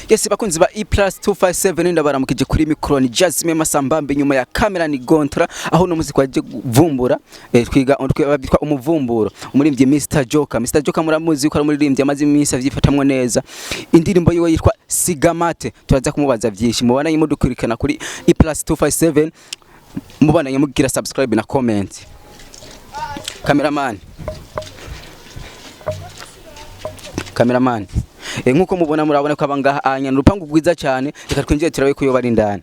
Yes, bakunzi ba E plus 257, ndabaramukije. Kuri micro ni Jasmine Masambambe, nyuma ya kamera ni Gontra. Aho no muzi kwaje kuvumbura, twiga bitwa umuvumburo, umuririmbyi Mr Joker. Mr Joker muramuzi ko ari umuririmbyi amaze iminsi avyifatamwo neza. Indirimbo yiwe yitwa Sigamate. Turaza kumubaza vyinshi. Mubana mudukurikirana kuri E plus 257, mubana mugira subscribe na comment. Cameraman, cameraman, nkuko mubona, murabona ko abangaha anya urupangu rwiza cyane. Reka twinjire turabe ko yoba ari indani.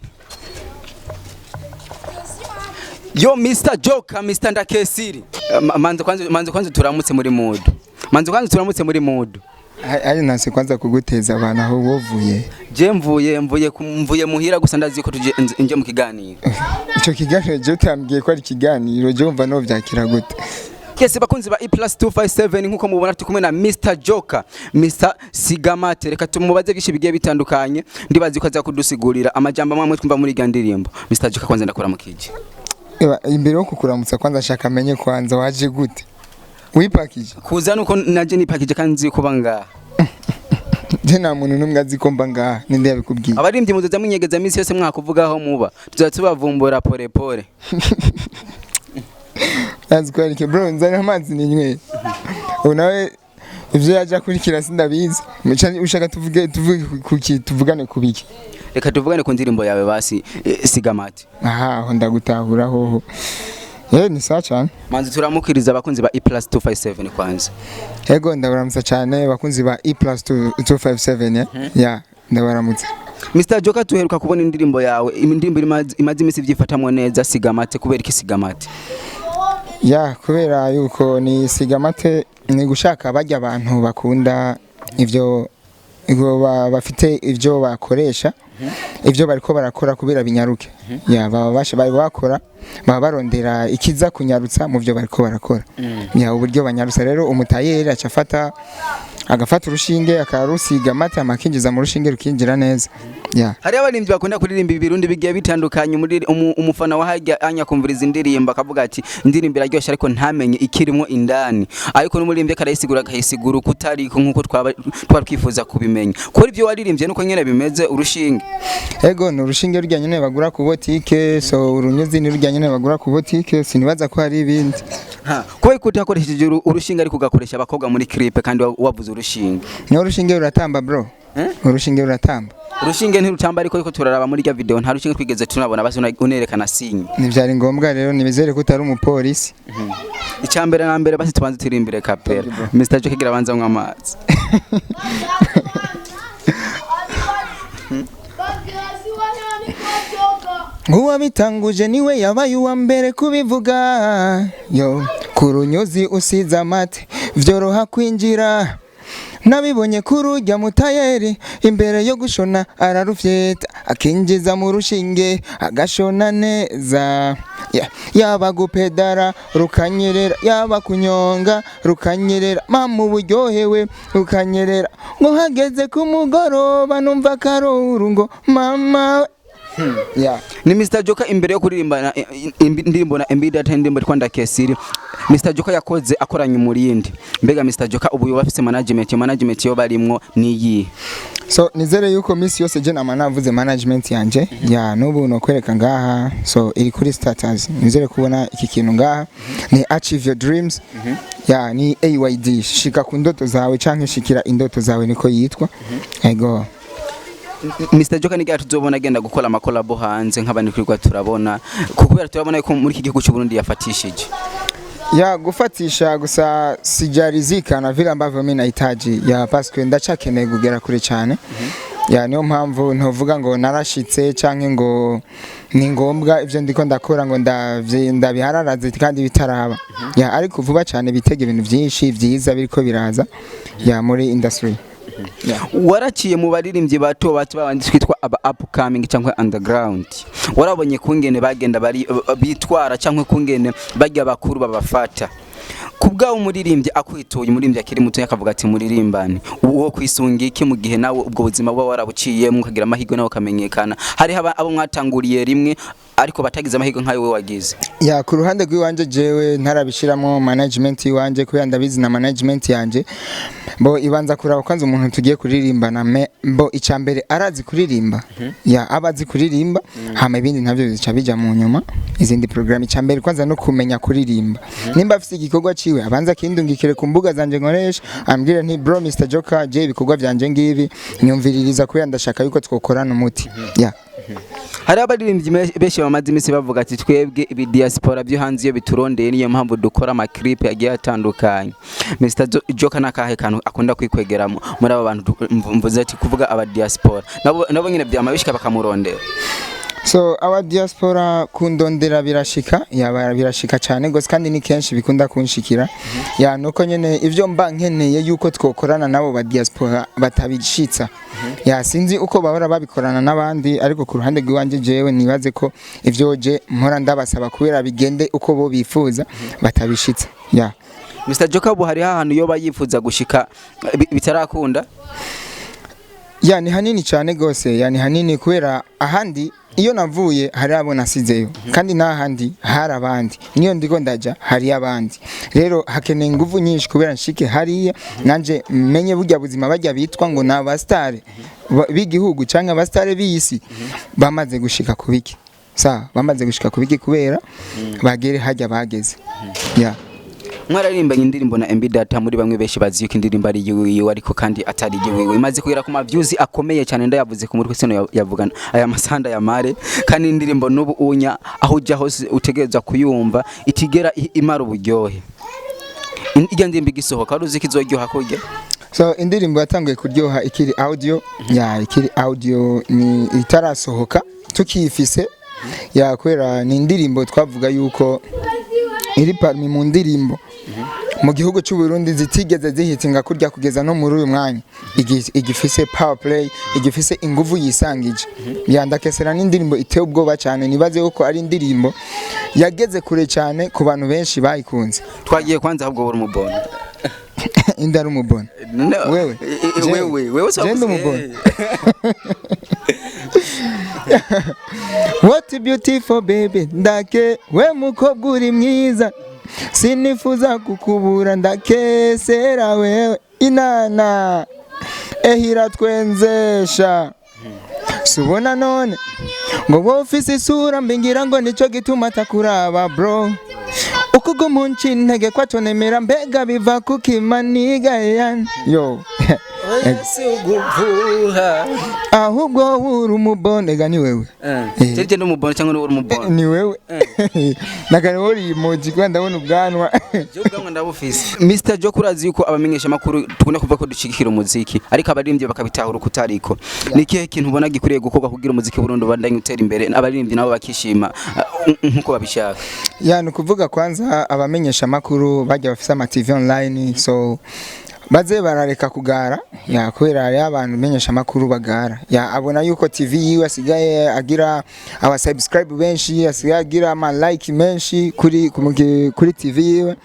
Yo, Mr Joker, Mr Ndakesiri. Manze kwanza, manze kwanza turamutse muri mood. Manze kwanza turamutse muri mood. Ari nase kwanza kuguteza abantu aho wovuye. Je mvuye muhira, gusa ndazi ko tuje nje mu kiganiro. Ico kiganiro je utambwiye ko ari ikiganiro, je wumva no vyakira gute? Yes, bakunzi ba E plus 257, nkuko mubona turi kumwe na Mr Joker, Mr Sigamate. Reka tumubaze byinshi bigiye bitandukanye. Ndibazi ko aza kudusigurira amajambo amwe twumva muri irya ndirimbo. Mr Joker, kwanza ndakuramukije. Eba, imbere yo kukuramutsa kwanza shaka amenye kwanza waje gute, wipakije? Kuza nuko naje nipakije kandi nzi kuba ngaha. Je nta muntu n'umwe azi ko mba ngaha, ninde yabikubwiye? Abaririmbyi muzoza mwinyegeza iminsi yose, mwakuvugaho muba tuzoza tubavumbura pole pole. Azi ko arike bro, nzana amazi ninyweye. Ubu nawe ivyo yaje akurikira sindabizi. Ushaka tuvuge kuki, tuvugane ku biki? Reka tuvugane ku ndirimbo yawe basi, Sigamate. Aha aho ndagutahura hoho, ni sawa cyane. Manzi turamukiriza abakunzi ba E plus 257 kwanza. Ego, ndabaramutsa cyane bakunzi ba E plus 257, ya, ndabaramutsa. Mr Joker, tuheruka kubona indirimbo yawe, indirimbo imaze iminsi vyifatamwo neza, Sigamate. Kubera iki Sigamate? Ya, kubera yuko ni Sigamate ni gushaka bajya abantu bakunda ivyo bafite ivyo bakoresha, ivyo bariko barakora kubera binyaruke. Ya, baba basha bari bakora, baba barondera ikiza kunyarutsa mu byo bariko barakora. Ya, uburyo banyarutsa rero, umutayeri aca afata agafata urushinge akarusiga amata, amakinjiza mu rushinge rukinjira neza. Ya. Hari abaririmbyi bakunda kuririmba ibirundi bigiye bitandukanye. Muri umufana wa harya anya kumviriza indirimbo akavuga ati indirimbo iraryoshe, ariko ntamenye ikirimo indani. Ariko n'umuririmbyi akarayisigura, akayisigura uko utariko nkuko twaba twari twifuza kubimenya. Kuri ibyo waririmbye nuko nyene bimeze, urushinge? Ego, ni urushinge rurya nyene bagura ku botike. So urunyuzi ni rurya nyene bagura ku botike, sinibaza ko hari ibindi. Kubera ko utakoresheje urushinge ariko ugakoresha abakobwa muri clip kandi wavuze urushinge? Niho urushinge ruratamba bro. Eh? Urushinge ruratamba. Urushinge ntirutamba, ariko turaraba muri rya video nta rushinge twigeze tunabona. Basi unerekana sinye. Ntibyari ngombwa rero, nibizere ko utari umupolisi. Icyambere na mbere basi tubanze turimbire kapera. Mr Joker, gira banza nywa amazi. Uwabitanguje niwe yabaye uwa mbere kubivuga. Yo, ku runyuzi usize amate vyoroha kwinjira. Nabibonye kuri urya mutayeri, imbere yo gushona ararufyeta, akinjiza mu rushinge agashona neza. Yaba gupedara rukanyerera, yaba kunyonga rukanyerera, mama uburyohewe rukanyerera. Ngo hageze ku mugoroba numva akaruru ngo mama we. Yeah. Ni Mr Joker imbere yo kuririmba indirimbo na MB Data, indirimbo yitwa Ndakesiri. Mr Joker yakoze akoranye umurindi. Mbega Mr Joker ubu yoba afise management? Iyo management yo barimwo niyi? So nizere yuko misi yose je nama navuze management yanje. Ya, n'ubu nokwereka ngaha, so iri kuri status. Nizere kubona iki kintu ngaha ni Achieve Your Dreams. Ya, ni AYD, shika ku ndoto zawe canke shikira indoto zawe, niko yitwa. Ego. Mr Joker, ni tuzobona agenda gukora amakolabo hanze nk'abandi kwirirwa turabona, kubera turabona ko muri iki gihugu cy'u Burundi yafatishije? Ya, gufatisha gusa sijarizika na vile ambavyo mimi nahitaji, ya, paske ndacakeneye kugera kure cyane. Ya, niyo mpamvu ntovuga ngo narashitse canke ngo ni ngombwa ivyo ndiko ndakora ngo ndabihararaze kandi bitaraba. Ya, ariko vuba cyane bitega ibintu byinshi vyiza biriko biraza, ya, muri industry. Ya. Waraciye mu baririmbyi bato bato babandi twitwa aba upcoming cyangwa underground. Warabonye kungene bagenda bari bitwara cyangwa kungene bajya bakuru babafata. Kubwawe, umuririmbyi akwituye, umuririmbyi akiri muto akavuga ati muririmbane, uwo kwisunga iki mu gihe nawe ubwo buzima buba warabuciyemo ukagira amahirwe nawe ukamenyekana? Hariho abo mwatanguriye rimwe. Ariko batagize amahirwe nk'ayo we wagize. Ya, ku ruhande rw'iwanje, jewe ntarabishiramo management iwanje, kubera ndabizi na management yanje bo ibanza kuraba kwanza umuntu tugiye kuririmbana me bo icambere arazi kuririmba, ya, aba azi kuririmba, hama ibindi navyo bica bija mu nyuma, izindi program. Icambere kwanza no kumenya kuririmba. Nimba afise igikorwa ciwe, abanza akindungikire ku mbuga zanje nkoresha, ambwire nti: "Bro, Mr Joker, je ibikorwa vyanje ngibi, nyumviririza kubera ndashaka yuko twokorana umuti." Ya. Hari abaririmbyi benshi bamaze iminsi bavuga ati: "Twebwe ibi diaspora byo hanze iyo biturondeye, niyo mpamvu dukora ama clip agiye atandukanye." Mr Joker nakahe kantu akunda kwikwegeramo muri abo bantu mvuze ati kuvuga aba diaspora nabo nyine byama bishika bakamurondera? So aba diaspora kundondera birashika, yaba birashika cyane gose, kandi ni kenshi bikunda kunshikira. Ya, nuko nyene ivyo mba nkeneye yuko twokorana nabo ba diaspora batabishitsa. Ya, sinzi uko bahora babikorana n'abandi, ariko ku ruhande rw'iwanje jewe nibaze ko ivyo je mpora ndabasaba kubera bigende uko bo bifuza batabishitsa. Ya. Mr Joker ubu hariho ahantu yoba yifuza gushika bitarakunda? Ya, ni hanini cyane gose. Ya, ni hanini kubera ahandi iyo navuye hari abo nasizeyo, kandi n'ahandi hari abandi, niyo ndiko ndaja hari abandi. Rero hakeneye ingufu nyinshi kubera nshike hariya nanje menye burya buzima bajya bitwa ngo ni abasitare b'igihugu cyangwa abasitare b'isi bamaze gushika ku biki, sa bamaze gushika ku biki kubera bagere hajya bageze. Ya. Mwararimbanye indirimbo na MB Data, muri bamwe benshi bazi yuko indirimbo ari yiwiwe, ariko kandi atari yiwiwe. Imaze kugera ku ma views akomeye cyane, ndayavuze ku mutwe sino yavugana aya masanda ya mare. Kandi indirimbo n'ubu unya aho ujya hose utegereza kuyumva, itigera imara uburyohe. Irya ndirimbo igisohoka wari uzi ko izoryoha kurya? So indirimbo yatanguye kuryoha ikiri audio. Ya, ikiri audio, ni itarasohoka tukiyifise. Ya, kubera ni indirimbo twavuga yuko iri parmi mu ndirimbo mu gihugu cy'u Burundi zitigeze zihitinga kurya kugeza no muri uyu mwanya, igifise power play, igifise inguvu yisangije. Ya, ndakesera n'indirimbo iteye ubwoba cyane, nibaze yuko ari indirimbo yageze kure cyane ku bantu benshi bayikunze. Twagiye kwanza, ahubwo uri umubona? Indi ari umubona? No, Wewe? Wewe Je ndi umubona? What a beautiful baby, ndake we mukobwa uri mwiza, sinifuza kukubura, ndakesera wewe inana ehira twenzesha subona none ngo wowe ufise isura mbingira ngo nico gituma atakuraba bro, ukuguma unca intege kwatonemera, mbega biva kukimaniga yan yo. Si uguvuha. Ahubwo uri umubonega ni wewe. Jeje ndi umubona cyangwa uri umubona? Ni wewe nakare uri emoji kuba ndabona ubwanwa. Jewe ubwanwa ndabufise. Mr Joker, urazi yuko abamenyesha makuru tukunda kuvuga ko dushigikira umuziki, ariko abaririmbyi bakabitahura uko utariko. Ni ikihe kintu ubona gikwiriye gukorwa kugira umuziki Burundi ubandanye utera imbere, abaririmbyi nabo bakishima nkuko babishaka? Ya, ni ukuvuga kwanza abamenyesha makuru bajya bafise ama TV online, so baze barareka kugara. Ya, kubera hariho abantu menyesha makuru bagara. Ya, abona yuko TV yiwe asigaye agira aba subscribe benshi, asigaye agira ama like menshi kuri TV yiwe,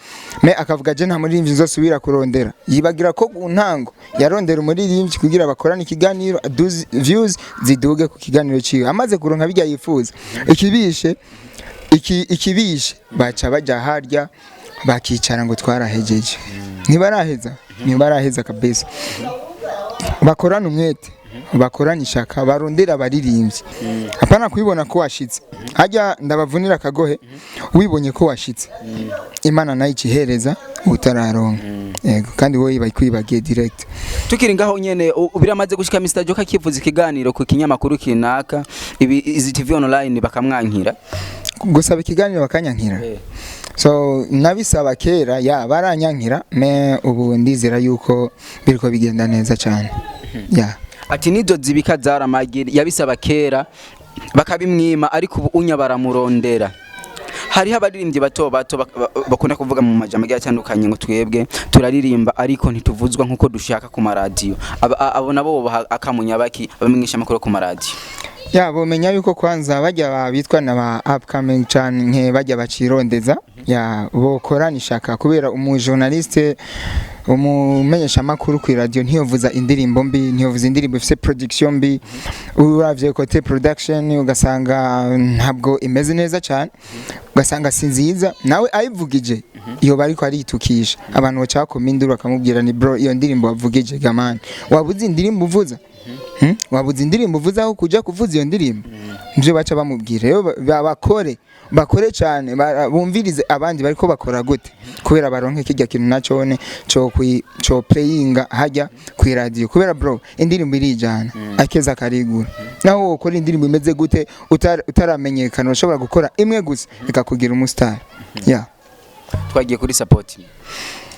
me akavuga: "Je nta muririmbyi nzosubira kurondera." Yibagira ko ku ntango yarondera umuririmbyi kugira bakorane ikiganiro, views ziduge ku kiganiro ciwe. Amaze kuronka bijya yifuza, ikibishe ikibishe baca baja harya bakicara ngo twarahejeje. Ntibaraheza, ntibaraheza kabisa. Bakorana umwete, bakorana ishaka, barondera abaririmbyi, apana kwibona ko washitse hajya. Ndabavunira akagohe, wibonye ko washitse, Imana nayo ikihereza utararonka. Yego, kandi wowe bayikwibagiye direct. Tukiri ngaho nyene, biramaze gushika Mr Joker akifuza ikiganiro ku kinyamakuru kinaka, ibi izi TV online, bakamwankira? Gusaba ikiganiro bakanyankira? So nabisaba kera, ya, baranyankira, me ubu ndizera yuko biriko bigenda neza cyane. Ya. Ati nizo zibika zaramagi, yabisaba kera bakabimwima, ariko ubu unya baramurondera. Hariho abaririmbyi bato bato bakunda kuvuga mu majambo agiye atandukanye ngo: "Twebwe turaririmba ariko ntituvuzwa nkuko dushaka ku maradiyo." Abo nabo bobaha akamunyabaki abamenyesha amakuru ku maradiyo? Ya, bomenya yuko kwanza bajya bitwa na ba upcoming canke bajya bacirondeza, ya, bokorana ishaka, kubera umu journaliste, umumenyesha makuru ku radio ntiyovuza indirimbo mbi, ntiyovuza indirimbo ifise production mbi. Uravye côté production ugasanga ntabwo imeze neza cyane, ugasanga si nziza, nawe ayivugije iyo bariko aritukisha abantu, baca bakoma induru bakamubwira ni: "Bro, iyo ndirimbo wavugije gamani, wabuze indirimbo uvuza? Wabuze indirimbo uvuza aho kuja kuvuza iyo ndirimbo?" Nivyo baca bamubwira. Rero bakore, bakore cyane, bumvirize abandi bariko bakora gute, kubera baronke kirya kintu nacone co playinga hajya ku radio, kubera bro, indirimbo irijana, akeza karigura. Naho wokora indirimbo imeze gute utaramenyekana, ushobora gukora imwe gusa ikakugira umustar, yeah. Twagiye kuri "Support".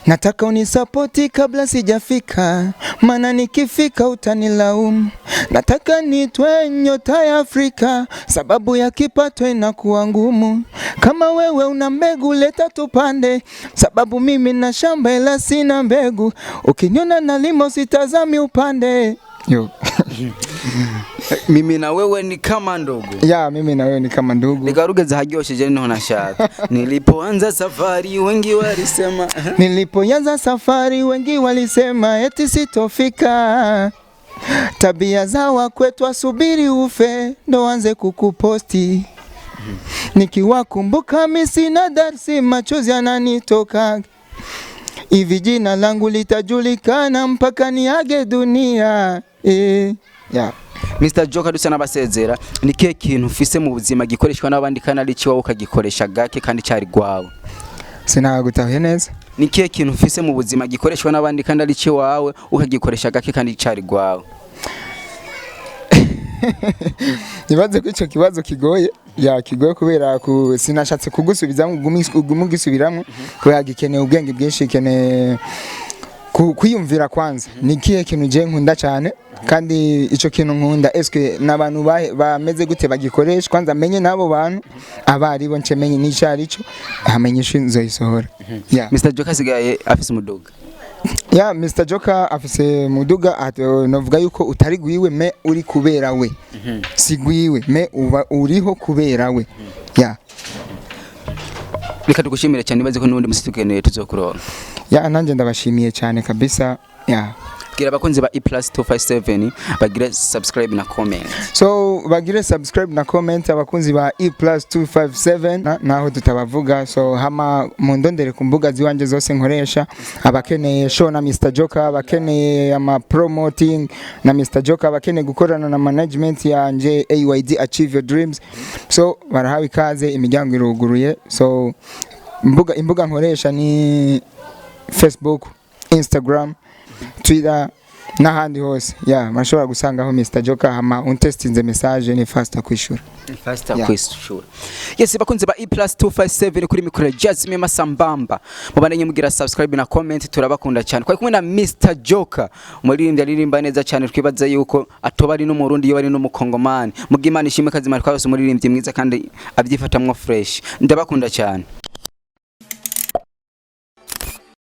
Nataka unisapoti kabla sijafika, maana nikifika utanilaumu. Nataka nitwe nyota ya Afrika, sababu ya kipato inakuwa ngumu. Kama wewe una mbegu leta tupande, sababu mimi na shamba ila sina mbegu. Ukiniona nalima usitazami upande. Yo. "Mimi na wewe ni kama ndugu." Ya, mimi na wewe ni kama ndugu. Nikarugeze haryosheje niho nashaka. "Nilipoanza safari wengi walisema." Nilipoanza safari wengi walisema eti sitofika. Tabia za wakwetu wasubiri ufe ndo anze kukuposti. Nikiwakumbuka mi sina darsi, machozi yananitoka. Hivi jina langu litajulikana mpaka niage dunia. Yeah. Mr Joker, dusa n'abasezera, ni kihe kintu ufise mu buzima gikoreshwa n'abandi kandi ari ciwawe, ukagikoresha gake kandi cari gwawe? Sinagutahuye neza. Ni kihe kintu ufise mu buzima gikoreshwa n'abandi kandi ari ciwawe, ukagikoresha gake kandi cari gwawe? Nibaze ko ico kibazo kigoye, ya, kigoye kubera sinashatse kugusubizamo, ugume ugisubiramo, kubera gikeneye ubwenge bwinshi, gikeneye kwiyumvira kwanza ni kihe kintu je nkunda cyane, kandi ico kintu nkunda eske n'abantu bameze gute bagikoresha. Kwanza menye n'abo bantu abaribo, nce menye n'ico arico, hamenye isho nzoyisohora, yeah. Mr Joker asigaye afise umuduga. Ya, Mr Joker afise muduga, novuga yuko utari gwiwe mais uri kubera we, si gwiwe mais uba uriho kubera we, ya. Reka tugushimire cyane, nibaze ko n'ubundi musi tukeneye tuzokuronka. Ya, nanjye ndabashimiye cyane kabisa, ya. Bwira abakunzi ba E plus 257 bagire subscribe na comment. So bagire subscribe na comment, abakunzi ba E plus 257, naho tutabavuga. So hama mundondere ku mbuga ziwanje zose nkoresha. Abakeneye show na Mr Joker, abakeneye ama promoting na Mr Joker, abakeneye gukorana na management yanje AYD Achieve Your Dreams, so barahawe ikaze, imiryango iruguruye. So imbuga nkoresha ni Facebook, Instagram, Twitter n'ahandi hose, ya, mashobora gusangaho Mr Joker. Hama untestinze message, ni faster kwishura. Faster Yeah. kwishura. Yes, bakunzi ba E plus 257, kuri mikoro Jasmine Masambamba, mubandanye mugira subscribe na comment, turabakunda cyane. Twari kumwe na Mr Joker, umuririmbyi aririmba neza cyane, twibaza yuko atoba ari n'umurundi iyo ari n'umukongomani. Muga Imana ishimwe kazima, twabose umuririmbyi mwiza kandi abyifatamwo fresh. Ndabakunda cyane.